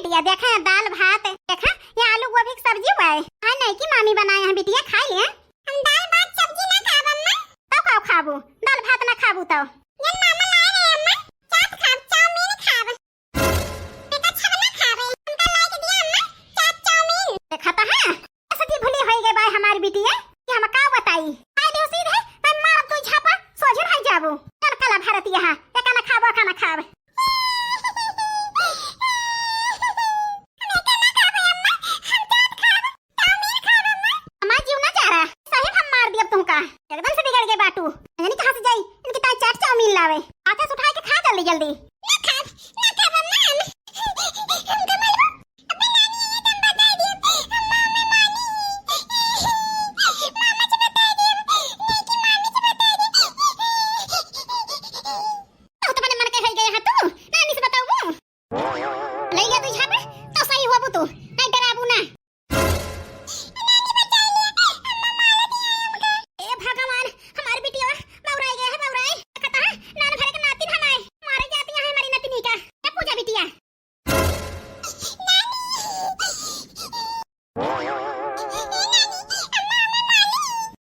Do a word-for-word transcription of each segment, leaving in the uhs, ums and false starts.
या देखा, दाल भात, देखा, या आलू गोभी की सब्जी हुआ है। हाँ, नहीं कि मामी बनाए हैं बिटिया, खाई लिए। हम दाल भात सब्जी ना खाब अम्मा। तब का खाबू? दाल भात ना खाबू तो? ये मामा लाए रहे अम्मा, चाट खाब, चाउमीन खाब। देखा, छबना खाबे, हमका लाइक दिया अम्मा, चाट चाउमीन। देखा तो है, सती भूली होई गई बाय हमारी बिटिया, कि हम का बताई। आए देहो सीधे, तब मारब तू झापा, सोझे रह जाबू। चल कला भारत यहाँ, ये का ना खाबो, का ना खाब। हम ये का ना खाबे अम्मा, हम चाट खाब। चाउमीन खाब अम्मा। हमार जीव ना जा रहा, सही हम मार दियब तुमका। एकदम से बिगड़ गए बाटू। यानी कहाँ से जाई? इनकी ताई चाट चाउमीन लावे। हाथे से उठाए के खा जल्दी जल्दी। ना खाब, ना खाब अम्मा हम। हम कमलबो। अबे नानी, ये तुम बताई दियो। अम्मा, हमें मानी। मामा से बताई दियो। नहीं कि मामी से बताई दियो। तो अपने मन के होई गए हैं तू। नानी से बताऊबू? लई गया तू झापा, तो सही होबू तू। नहीं डराबू ना। ए भगवान, हमार बिटिया बौराई गया है, बौराई। कता है, नान भरे के नातिन हमारे, मारे जाती है हमारी नतिनी का। ए पूजा बिटिया।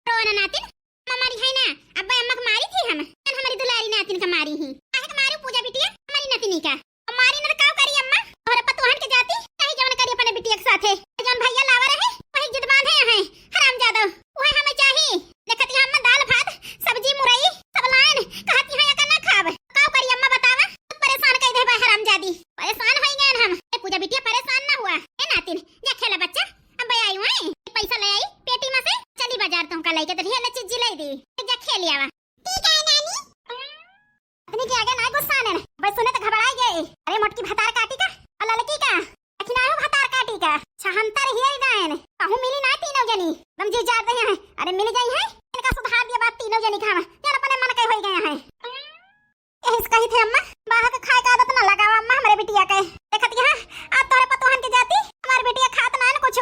रो ना नातिन, अम्मा मारी है ना, अब्बे अम्मा के मारी थी हम, तन हमारी दुलारी नातिन का मारी ही। काहे के मारू पूजा बिटिया, हमारी नतिनी का? मारी न त का करी अम्मा? तोहरे पतोहन के जाती, चाहे जवन करी अपने बिटिया के साथे। जवन भैया लावा रहे, वही जिद बांधे हैं, हरामजादा। वह हमें चाही। देखती अम्मा दाल भात, सब्जी मुरई, सब लाइन। कहती है एका ना खाब। का करी अम्मा बतावा? परेशान कई दे बा हरामजादी। परेशान होई गए हम। ए पूजा बिटिया परेशान ना हुआ। ए नातिन, जा खेला बच्चा। अब्बे आई हुए, पैसा ले आई, पेटी में से, चली बाजार तुमका लेके तो ढेर चीज ले दी। जा खेल आवा। ठीक है नानी। अपनी के आगे ना गुस्सा ने, बस सुने तो घबराई गए। अरे मोटकी भतार काटी का, और ललकी का, अखिनाहू भतार काटी का, छहंतर हियर दायन, कहूँ मिली ना तीनों जनी, दम जी जात रहे हैं। अरे मिल गई हैं, इनका सुधार दिया बात तीनों जनी का, हम चल अपने मन के होई गए हैं। यही से कही थे अम्मा, बाहर के खाए का आदत ना लगावा अम्मा हमरे बिटिया के। देखत यहाँ, आज तोहरे पतोहन के जाती, हमारे बिटिया खात ना न कुछ।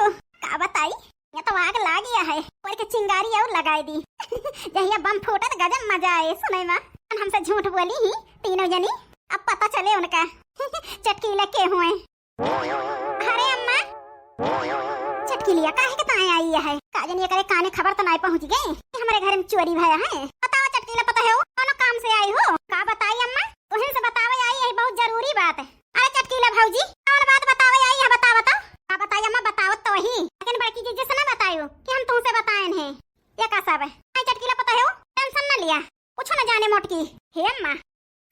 का बताई, ये तो आग लाग गया है, पर के चिंगारी और लगाई दी। जहिया बम फूटत गजब मजा आए सुने में। हमसे झूठ बोली ही तीनों जनी, अब पता चले उनका। चटकीला के हुए। अरे अम्मा, चटकीलिया काहे के ताए आई है? का जनी एकरे काने खबर तो नाई पहुँच गए कि हमारे घर में चोरी भया है? बताओ चटकीला पतोहू, कौनो काम से आई हो? का बताई अम्मा, तुहिन से बतावे आई है, बहुत जरूरी बात। अरे चटकीला भौजी, कौन बात बतावे आई है, बतावा तो। का बताई अम्मा, बतावत तो वही, लेकिन बड़की जीजी से ना बतायो कि हम तुमसे बताएन हैं। ये का सब है? आई चटकीला पतोहू, tension ना लिया, कुछ ना जाने मोटकी। हे अम्मा,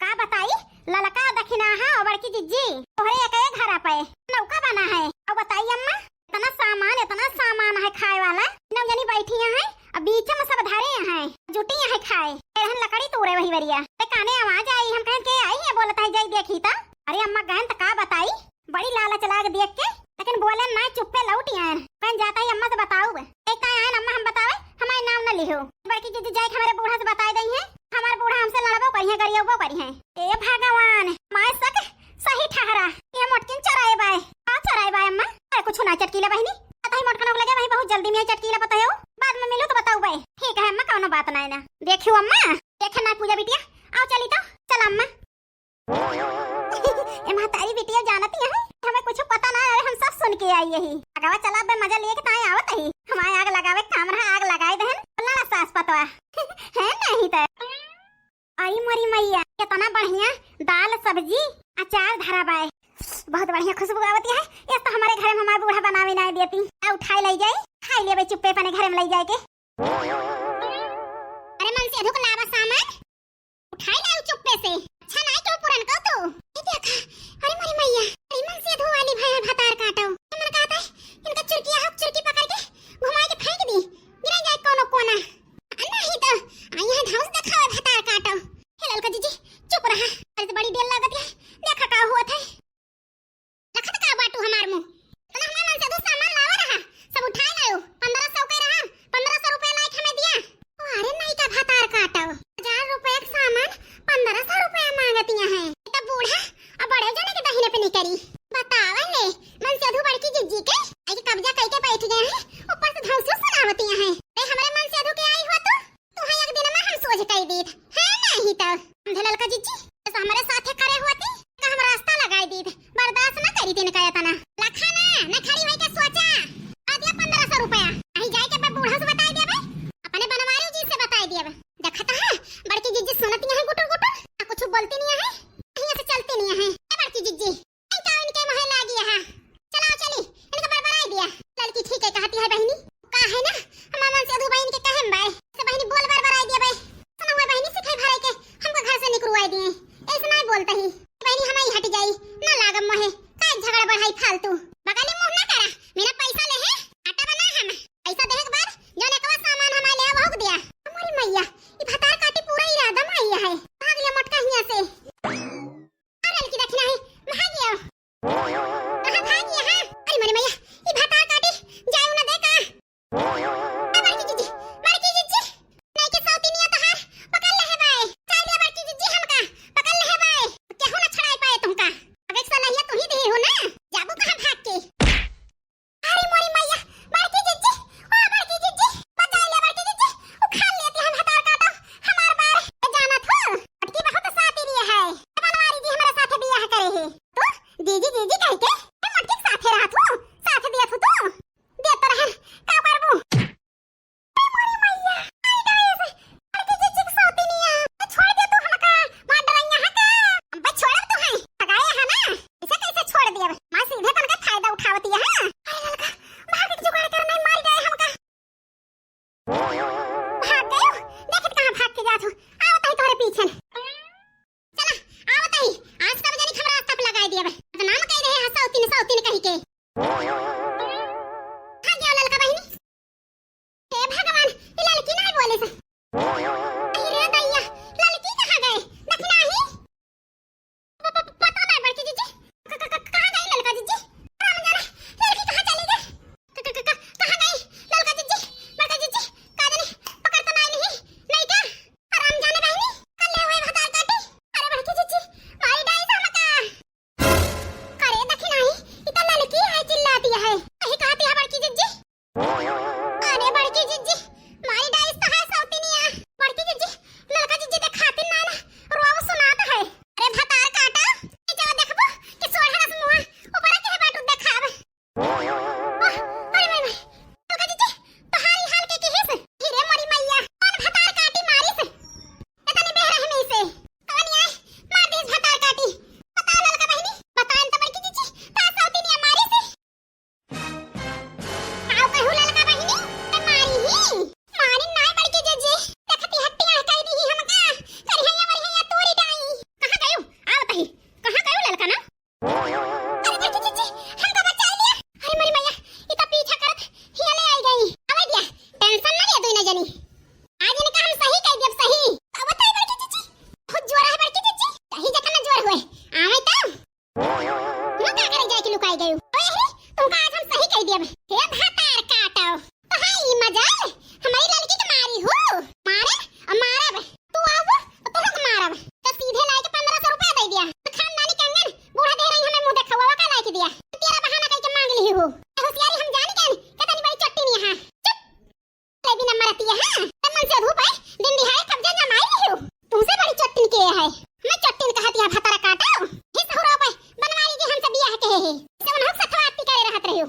का बताई, ललका दखिनाहा और बड़की जीजी, तोहरे एक एक घरा पे, नौका बना है। अब बताई अम्मा, इतना सामान, इतना सामान है खाए वाला, नौ जनी बैठी हैं, अब बीच में सब धरे हैं, जुटी हैं खाए। एहन लकड़ी तोड़े वही बरिया, ते काने आवाज आई, हम कहें के आई है, बोलत है, जाई देखी त। अरे अम्मा गहन त का बताई, बड़ी लालच लाग देख के, लेकिन बोले ना, चुप्पे लौट आयन। कहें जाता ही अम्मा से बताऊ, एक ताई आयन अम्मा हम बतावे, हमारे नाम न लिहो। बड़की जीजी जाए के हमारे बूढ़ा से बताए दई है, हमारे बूढ़ा हमसे लड़बो करी है, गरियबो करी है। ए भगवान, माय सक सही ठहरा, ये मोटकिन चोराए बाय। का चोराए बाय अम्मा? अरे कुछ ना चटकीला बहिनी, पता ही मोटकन लगे वही बहुत जल्दी में आई चटकीला पतोहू, बाद में मिलो तो बताऊ बाय। ठीक है अम्मा, कौनो बात ना है ना। देखियो अम्मा, देखे ना पूजा बिटिया, आओ चली तो, चल अम्मा। ए महतारी बिटिया जानती है, हमें कुछ पता ना है, हम सब सुन के आई यही। अगवा चला बे मजा लिए के ताए आवत ही। हमारे आग लगावे काम रहा, आग लगाए दहन, लड़ा सास पतवा। है नहीं तो। अरे मोरी मैया, कितना बढ़िया दाल, सब्जी, अचार धरा बाय। बहुत बढ़िया खुशबू आवत है। ये तो हमारे घर में हमारे बूढ़ा बनावे ना देती। आ उठाए ले जाए, खाई लेबे चुप्पे अपने घर में ले जाए के। अरे मन से अधुक लावा सामान। उठाई लाऊ चुप्पे से। अच्छा नाई क्यों पुरन को तू? ये देखा, अरे मोरी मैया, अरे मन से धो वाली भाई भतार काटो। ये मन कहता है, इनका चुरकिया हो, चुरकी पकड़ के घुमाई के फेंक दी, गिरा जाए कोनो कोना। आ नहीं तो, आ यहाँ धौंस दिखावे भतार काटो। हे ललका जीजी, चुप रहा, अरे तो बड़ी देर लागत है, देखा का हुआ था। लखत का बाटू हमार मुंह? इतना हमार मन से दो सामान लावा रहा, सब उठाए लायो। पन्द्रह सौ के रहा, पन्द्रह सौ रुपया लाइक हमें दिया। ओ, अरे नहीं का भतार काटो, हजार रुपया के सामान पन्द्रह सौ रुपया मांगतिया है। ये तो बूढ़ा और बड़े जने के दहिने पे निकरी। ना। लखा ना, ना खड़ी होई के सोचा। आ दिया पन्द्रह सौ रुपया। अही जाए के बे बूढ़ा से बताई दिया बे। अपने बनवारी जी से बताई दिया बे। देखत है, बड़की जिज्जी सुनत नहीं है गुटुर गुटुर। आ कुछ बोलती नहीं है। कहीं से चलती नहीं है। ए बड़की जिज्जी, ए का इनके मुँहे लागी है। चलाओ चली, इनका बरबराई दिया। लड़की ठीक है कहती है बहिनी। का है ना, हमार मन से अधू बहिन के कहे में बाय। से बहिनी बोल बरबराई दिया बाय। सुना हुआ बहिनी सिखाई भराई के हमको घर से निकलवाई दिए। ऐसे नहीं बोलता ही। बहिनी हमारी हट जाई, ना लागम मोहे। का झगड़ा बढ़ाई फालतू। बगानी मुँह ना करा, मेरा पैसा ले है, आटा बना हम। पैसा देहे के बाद जौन एकवा सामान हमारे ले आवा होक दिया। हमारी मैया, ई भतार काटी पूरा इरादा में आई है। भाग ले मोटका हियाँ से। अरे लड़की देखना है, भाग गया। कहाँ भाग गया है? अरे मोरी मैया, ई भतार काटी, जाए ना दे का? ए बड़की जिज्जी, बड़की जिज्जी, नहीं के सौतिनिया तोहार पकड़ ले है बाय। चाय लिया बड़की जिज्जी हमका, पकड़ ले है बाय। केहू ना छड़ाई पाए तुमका। अब एक सौ नहीं है, तू ही दी हो ना। जाबू कहाँ भाग के? अरे मोरी मैया, बड़की जिज्जी, ओ बड़की जिज्जी, बचा ले बड़की जिज्जी, उखाड़ लेती हम भतार काटो, हमार बार, ए जाना थू, मोटकी बहुत साती रही है, बनवारी जी हमारे साथ बियाह करे है, तू दीदी दीदी कह के, ए मोटकी के साथे रहा थू, साथ दिया थू तू, दे तो रहन, का करबू? ए मोरी मैया, आई guys, बड़की जिज्जी के सौतिनिया, तो छोड़ दे तू हमका, मार डरैया है का? हम बस छोड़ब तू है, सगाई है ना, इसे कैसे छोड़ दिया? माँ सीधे तनका फायदा उठावती है, हाँ? अरे ललका, भाग के जुगाड़ कर नहीं मार गए हमका। भाग गयो, देखत कहाँ भाग के जात हो, आवत ही तोहरे पीछे। चला, आवत ही, आज तब जनी हमरा रास्ता पे लगाई दिया बे, बदनाम कह रहे हैं सौतिन सौतिन कही के। भाग गया ललका बहिनी। हे भगवान, ये ललकी नहीं बोले से। अरे रे दैया, ललकी कहाँ गए? दखिनाही? प-, प-, पता नहीं बड़की जिज्जी। क-, क-, क-, कहाँ गई ललका जिज्जी? राम जाने, ललकी कहाँ चली गई? क-, क-, क-, क-, कहाँ गई ललका जिज्जी? बड़का जिज्जी, का जाने, पकड़ तो नहीं ली, नहीं क्या? राम जाने बहिनी, कल ले हुए भतार काटी। अरे बड़की जिज्जी, मारी डाई से हमका। अरे दखिनाही, ई त ललकी है चिल्लाती है। यही कहती है बड़की जिज्जी। अरे बड़की जिज्जी, मारी डाइस तो है सौतिनिया। बड़की जिज्जी, ललका जिज्जी देखाती ना ना, रोब सुनात है। अरे भतार काटा, ई जब देखबो कि सोढ़ा रस मुआ, ऊपर के है बाटू देखाब। ओह, अरे माय, माय। ललका जिज्जी, तोहारी हाल के किहिस? ई रे मोरी मैया, कौन भतार काटी मारिस? इतनी बेरहमी से। कवनी आए, मार दिस भतार काटी। बताओ ललका बहिनी, बताओ न तो बड़की जिज्जी, का सौतिनिया मारिस? आओ कहू ललका बहिनी, ए मारी ही। मारी नाय बड़की जिज्जी, देखती हट्टियाँ कई दी ही हमका। करिहैया मरिहैया तोरी डाई। कहाँ गयू? आवत ही। कहाँ गयू ललका ना? अरे बड़की जिज्जी, हमका बचा लिया। अरे मोरी मैया, ई तो पीछा करत हिया ले आई गई। आवे दिया, tension ना लिया दुई ना जनी। आज इनका हम सही कह देब सही। आवत ही बड़की जिज्जी। बहुत जोर है बड़की जिज्जी। कहीं जतना जोर हुए। आवे तो। ना का करे जाए के लुकाई गयू। ओए रे, तुमका आज हम सही कह देब। हे भतार काटो। तो है ई मजाल, हमारी लड़की के मारी हो। मारे, अब मारब। तू आऊ, तो तुमको मारब। तो सीधे लाई के पन्द्रह सौ रुपया दे दिया। तो खानदानी कंगन, बूढ़ा दे रही हमें मुँह देखा, का लाई के दिया। तेरा बहाना करके मांग ली हो। होशियारी हम जान के, कितनी बड़ी चट्टी नहीं है। चुप। ले बिना मरती है, हाँ? तब मन से धूप है, दिन दिहाड़े कब्जा जमाई रही हो। तुमसे बड़ी चट्टी के है। मैं चट्टी कहती है भतार काटो। हे सहुरा पे, बनवारी जी हमसे बियाह के है। इसे उन्हों सथवा आती करे रहत रही हो।